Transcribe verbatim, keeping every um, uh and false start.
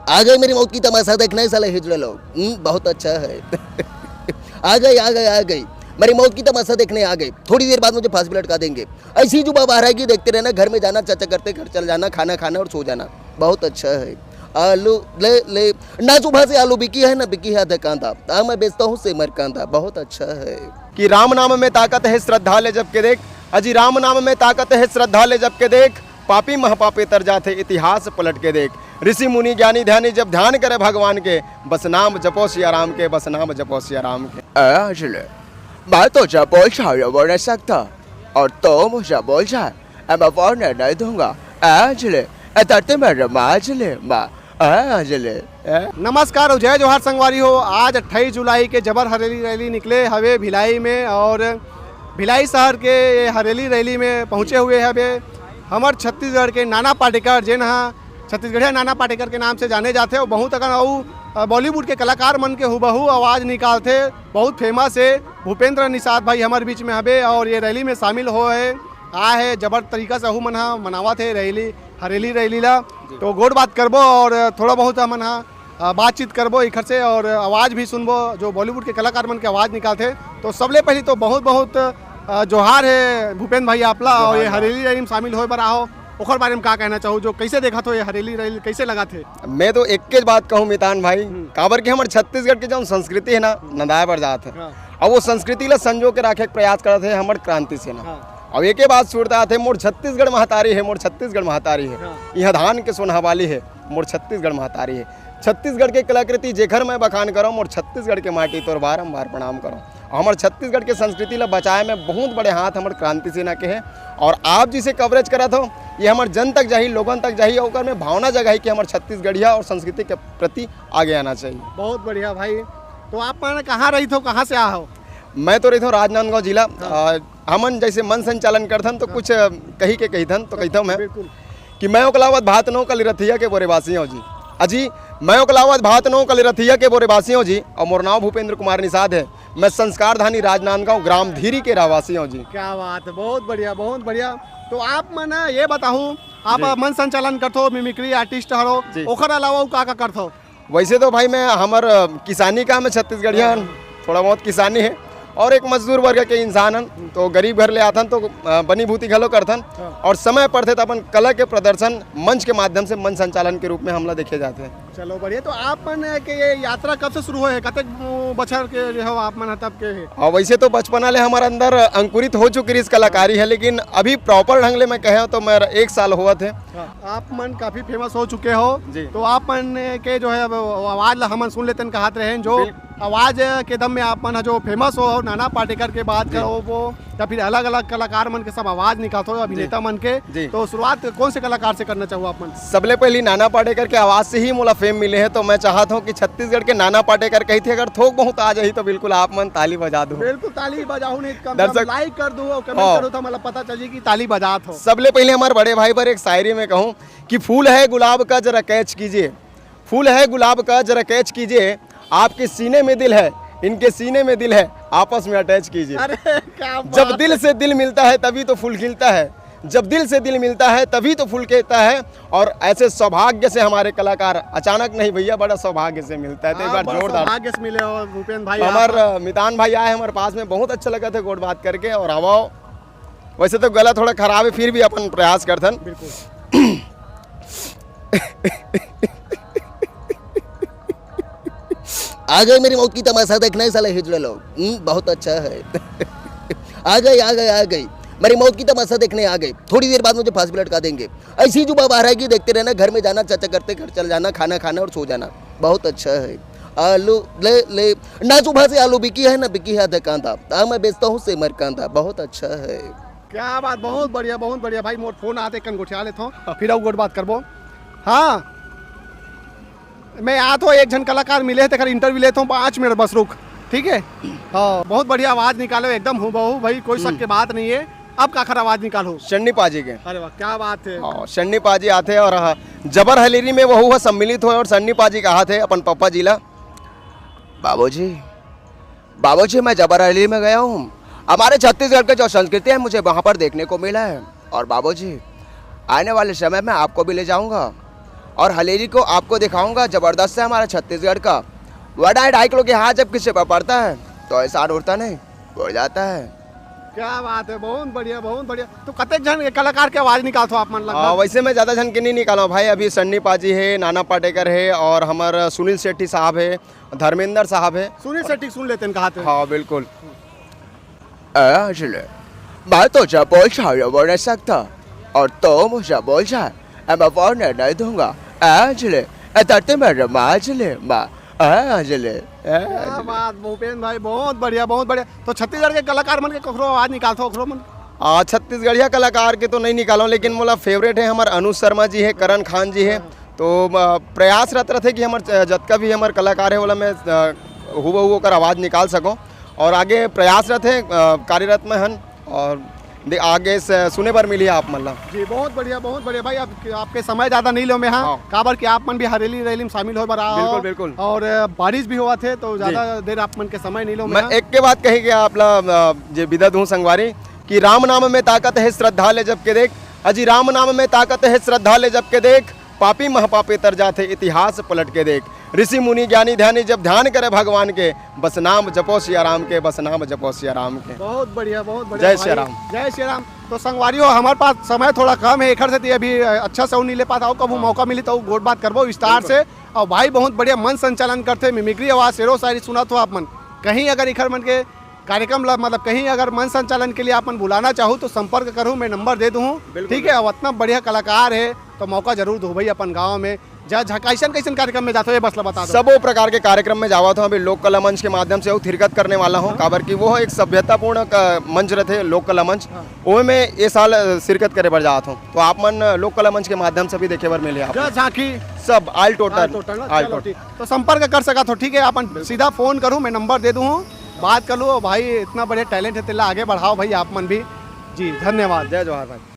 आ गए मेरी मौत की तमाशा देखने साले हिजड़े लोग। हम्म, बहुत अच्छा है। आ गए, आ गए, आ गए। मेरी मौत की तमाशा देखने आ गए। थोड़ी देर बाद मुझे फांसी पे लटका देंगे। ऐसी जुबान बाहर आएगी, देखते रहना, घर में जाना, चाचा करते घर चल जाना, खाना खाना और सो जाना। बहुत अच्छा है। आलू ले ले, ना सुबह से आलू बिकी है ना बिकी है आधा कांदा। हाँ, मैं बेचता हूँ सेमर कांदा। बहुत अच्छा है। कि राम नाम में ताकत है, श्रद्धा ले जब के देख। अजी राम नाम में ताकत है, श्रद्धा ले जब के देख। पापी महापापी तर जाथे, इतिहास पलट के देख। ऋषि मुनि ज्ञानी ध्यानी जब ध्यान करे भगवान के, बस नाम जपो सिया राम के, बस नाम जपो सिया राम के। ए, अंजलि, मैं तुझे बोल जाऊँ, ये बोल नहीं सकता, और तू मुझे बोल जाए, ए, मैं बोलने नहीं दूंगा। ए, अंजलि, ए, धरती मेरे माँ अंजलि, माँ, ए, अंजलि, ए। नमस्कार और जय जोहार संगवारी हो। आज अट्ठाईस जुलाई के जबर हरेली रैली निकले हवे भिलाई में, और भिलाई शहर के ये हरेली रैली में पहुँचे हुए हवे हमर छत्तीसगढ़ के नाना पाटेकर, जेन हा छत्तीसगढ़िया नाना पाटेकर के नाम से जाने जाथे। और बहुत अकन अउ, अ, बॉलीवुड के कलाकार मन के हूबहू आवाज निकालथे। बहुत फेमस है भूपेंद्र निषाद भाई हमर बीच में हबे और ये रैली में शामिल होए आए है। जबर तरीका से अहू मन हा मनावत है रैली, हरेली रैली ला। तो गोठ बात करबो और थोड़ा बहुत हमन हा, अ, बातचीत करबो इखर से और आवाज भी सुनबो, जो बॉलीवुड के कलाकार मन के आवाज निकालथे। तो सबले पहली तो बहुत बहुत, अ, जोहार है भूपेंद्र भाई आपला, और ये जोहार। हरेली रैली में शामिल होए बर आहो, ओकर बारे में का कहना चाहू, जो कैसे देखत हो ये हरेली रैली, कैसे लगत हे? मैं तो एक के बात कहूँ मितान भाई, हम्म। काबर के हमर छत्तीसगढ़ के जौन संस्कृति है ना, हम्म। नंदाए बर जात है। हाँ। और वो संस्कृति ला संजो के राखे के प्रयास करत है हमर क्रांति सेना। हाँ। और एक बात सुरता आथे, मोर छत्तीसगढ़ महतारी है, मोर छत्तीसगढ़ महतारी है। हाँ। यहाँ धान के सोनहा वाली है, मोर छत्तीसगढ़ महतारी है। छत्तीसगढ़ के कलाकृति जेखर मैं बखान करौं, मोर छत्तीसगढ़ के माटी तोर बारंबार प्रणाम करौं। और हमर छत्तीसगढ़ के संस्कृति ला बचाए में बहुत बड़े हाथ हमर क्रांति सेना के है। और आप जिसे कवरेज करत हो, ये हमर जन तक जाही, लोगन तक जाही, ओकर में भावना जगाही कि हमर छत्तीसगढ़िया और संस्कृति के प्रति आगे आना चाहिए। बहुत बढ़िया भाई। तो आप मन कहाँ रहिथो, कहाँ से आ हो? मैं तो रहिथो राजनांदगांव जिला। हाँ। आ, हमन जैसे मन संचालन करथन तो हाँ। कुछ, अ, कही के कहिथन तो कहिथो मैं बिल्कुल। कि मैं ओकलावत भात नो कलिरथिया के बोरेबासी हूँ जी। अजी, मैं ओकलावत भात नो कलिरथिया के बोरेबासी हूँ जी, और मोर नाव भूपेंद्र कुमार निषाद है। मैं संस्कार धानी राजनांदगांव ग्राम धीरी के रहवासी हूँ जी। क्या बात है, बहुत बढ़िया, बहुत बढ़िया। तो आप मन ये बताहू, आप जी। मन संचालन करथो, मिमिक्री आर्टिस्ट हरो, जी। ओकर अलावा अउ का का करथो? वैसे तो भाई मैं हमर, अ, किसानी काम है, छत्तीसगढ़िया हन, थोड़ा बहुत किसानी है और एक मजदूर वर्ग के इंसान हन, तो गरीब घर ले आथन तो, अ, बनी भूती घलो करथन हाँ। और समय पड़थे तो अपन कला के प्रदर्शन मंच के माध्यम से मंच संचालन के रूप में हमला देखे जाते हैं। चलो बढ़िया। तो आप मन के ये यात्रा कब से शुरू होए हे? कतेक बछर के जो हो आप मन ह तब के हे? और वैसे तो बचपना ले हमारे अंदर अंकुरित हो चुकी रही इस कलाकारी है, लेकिन अभी प्रॉपर ढंग ले मैं कहे तो मेरा एक साल होवत है। हाँ, आप मन काफी फेमस हो चुके हो, जी। तो आप मन के जो है अब आवाज ला हमन सुन लेते हैं, कहत रहे हैं, जो बिल- आवाज के दम में आप मन जो फेमस हो, नाना पाटेकर के बात जी। करो वो, या फिर अलग-अलग कलाकार मन के सब आवाज निकालत हो, अभिनेता जी। मन के, जी। तो शुरुआत कौन से कलाकार से करना चाहो आप मन? सबले पहली नाना पाटेकर के आवाज से ही मोला फेम मिले है, तो मैं चाहत हूँ कि छत्तीसगढ़ के नाना पाटेकर कही थे, अगर थोक बहुत आ जाही तो बिल्कुल आप मन ताली बजा दो। बिल्कुल ताली बजाहू, नहीं कम से कम दर्शक लाइक कर दो और कमेंट हाँ। करो तो मतलब पता चल जाए कि ताली बजात हो। सबले पहले हमारे बड़े भाई पर एक शायरी में कहूँ कि फूल है गुलाब का जरा कैच कीजिए, फूल है गुलाब का जरा कैच कीजिए, आपके सीने में दिल है, इनके सीने में दिल है, आपस में अटैच कीजिए। अरे क्या जब बात दिल है। से दिल मिलता है तभी तो फूल खिलता है, जब दिल से दिल मिलता है तभी तो फूल खिलता है। और ऐसे सौभाग्य से हमारे कलाकार अचानक नहीं भैया, बड़ा सौभाग्य से मिलता है। तो एक हाँ, बार बड़ा जोरदार सौभाग्य से मिले हो भूपेंद्र भाई हमार आप। मितान भाई आए हमारे पास में, बहुत अच्छा लगा था गोठ बात करके। और हवा वैसे तो गला थोड़ा खराब है, फिर भी अपन प्रयास करथन। बिल्कुल। आ गए मेरी मौत की तमाशा देखने साले हिजड़े लोग। हम्म, बहुत अच्छा है। आ गए, आ गए, आ गए। मेरी मौत की तमाशा देखने आ गए। थोड़ी देर बाद मुझे फांसी पे लटका देंगे। ऐसी जुबान बाहर आएगी, देखते रहना, घर में जाना, चाचा करते घर चल जाना, खाना खाना और सो जाना। बहुत अच्छा है। आलू ले ले, ना सुबह से आलू बिकी है ना बिकी है आधा कांदा। हाँ, मैं बेचता हूँ सेमर कांदा। बहुत अच्छा है। क्या बात, बहुत बढ़िया, बहुत बढ़िया भाई। मोर फोन आते कन गोठिया लेत हो, फिर अउ गोठ बात करबो। हाँ, मैं आत हो, एक झन कलाकार मिले हे, तेकर इंटरव्यू लेत हो, पाँच मिनट बस रुक, ठीक है? हाँ, बहुत बढ़िया आवाज निकालो, एकदम हूबहू भाई, कोई शक हम्म। के बात नहीं है। अब काखर आवाज निकालो? शन्नी पाजी के। अरे वाह, क्या बात है। हाँ, शन्नी पाजी आथे और हाँ, जबर हरेली में वहू ह सम्मिलित होए और शन्नी पाजी कहाथे अपन पप्पा जी ला, बाबूजी, बाबूजी, मैं जबर हरेली में गया हूँ, हमारे छत्तीसगढ़ के जो संस्कृति है मुझे वहाँ पर देखने को मिला है, और बाबूजी, आने वाले समय में आपको भी ले जाऊँगा। और हलेली को आपको दिखाऊंगा, जबरदस्त है हमारा छत्तीसगढ़ का। वरना ढाई किलो के हाथ जब किसी पर पड़ता है तो एहसान उड़ता नहीं, उड़ जाता है। क्या बात है, बहुत बढ़िया, बहुत बढ़िया। तो कतेक झन कलाकार के आवाज निकालथो आप मन लगभग? आ, वैसे मैं ज्यादा झन के नहीं निकाला हूँ भाई। अभी सन्नी पाजी है, नाना पाटेकर है और हमारा सुनील शेट्टी साहब है, धर्मेंद्र साहब है। सुनील शेट्टी सुन लेते हैं, कहा थे। हाँ, बिल्कुल। ए अंजलि, मैं तुझे बोलचाल नहीं बोलने सकता और तू मुझे बोलचाल, ए, मैं बोलने नहीं दूंगा। ए अंजलि, ए धरती मेरे माँ अंजलि, माँ, ए अंजलि, ए क्या अंजलि। बात भूपेंद्र भाई, बहुत बढ़िया, बहुत बढ़िया। तो छत्तीसगढ़ के कलाकार मन के कखरो आवाज निकालथो, ओखरो मन? आ, छत्तीसगढ़िया कलाकार के तो नहीं निकालो, लेकिन मोला फेवरेट है हमार अनुज शर्मा जी है, करण खान जी है। तो, आ, प्रयासरत रहते कि हमार, आ, जतका भी हमार कलाकार है, ओला मैं, आ, हूबहू ओकर आवाज निकाल सकूं। और आगे प्रयासरत है, आ, कार्यरत में हन और दे-, आगे से सुने बर मिली आप मन ला। जी, बहुत बढ़िया, बहुत बढ़िया भाई। आप, आपके समय ज्यादा नहीं लो मैं, हाँ, हाँ। काबर कि आप मन भी हरेली रैली में शामिल हो बर आओ। बिल्कुल, बिल्कुल। और, अ, बारिश भी हुआ थे, तो जी। ज्यादा देर आप मन के समय नहीं लो मैं, हाँ। एक के बात कही कि आप ला, अ, जे विदा दूं संगवारी कि राम नाम में ताकत है श्रद्धा ले जब के देख, अजी राम नाम में ताकत है श्रद्धा ले जब के देख, पापी महापापी तर जाथे इतिहास पलट के देख। ऋषि मुनि ज्ञानी ध्यानी जब ध्यान करे भगवान के, बस नाम जपो सिया राम के, बस नाम जपो सिया राम के। बहुत बढ़िया, बहुत बढ़िया जय भाई। सिया राम। जय सिया राम। तो संगवारी हो, हमारे पास समय थोड़ा कम है, एखर सेती अभी अच्छा से नहीं ले पाता हूँ, कबू हाँ। मौका मिली तो गोठ बात करबो विस्तार बिल्कुल। से। और भाई बहुत बढ़िया मन संचालन करते, मिमिक्री आवाज, शेरो शायरी सुनत हो आप मन। कहीं अगर इखर मन के कार्यक्रम ला, मतलब कहीं अगर मन संचालन के लिए आप मन बुलाना चाहो तो संपर्क करूँ, मैं नंबर दे दूँ। बिल्कुल, ठीक है, बिल्कुल। अब इतना बढ़िया कलाकार है तो मौका जरूर दो भाई अपन गाँव में। जा, जा, कैसन, कैसन कार्यक्रम में जाते हो, ये बस ला बता दो। सबो प्रकार के कार्यक्रम में जावत हूँ। अभी लोक कला मंच के माध्यम से अउ थिरकत करने वाला हूँ, हाँ। काबर कि वो एक सभ्यतापूर्ण क-, मंच रहते, लोक कला मंच। हाँ। ओमे ये साल, अ, शिरकत करे बर जावत हूँ, तो आप मन, अ, लोक कला मंच के माध्यम से भी देखे बर मिले आप। जा झांकी। सब, all total, all total ना? all चलो total। ठीक। तो संपर्क कर सकत हो, ठीक है, अपन बिल्कुल। सीधा फोन करूँ, मैं नंबर दे दूँ, बात कर लूँ। भाई, इतना बढ़िया टैलेंट है तेला, आगे बढ़ाओ भाई आप मन भी। जी, धन्यवाद। जय जोहार भाई।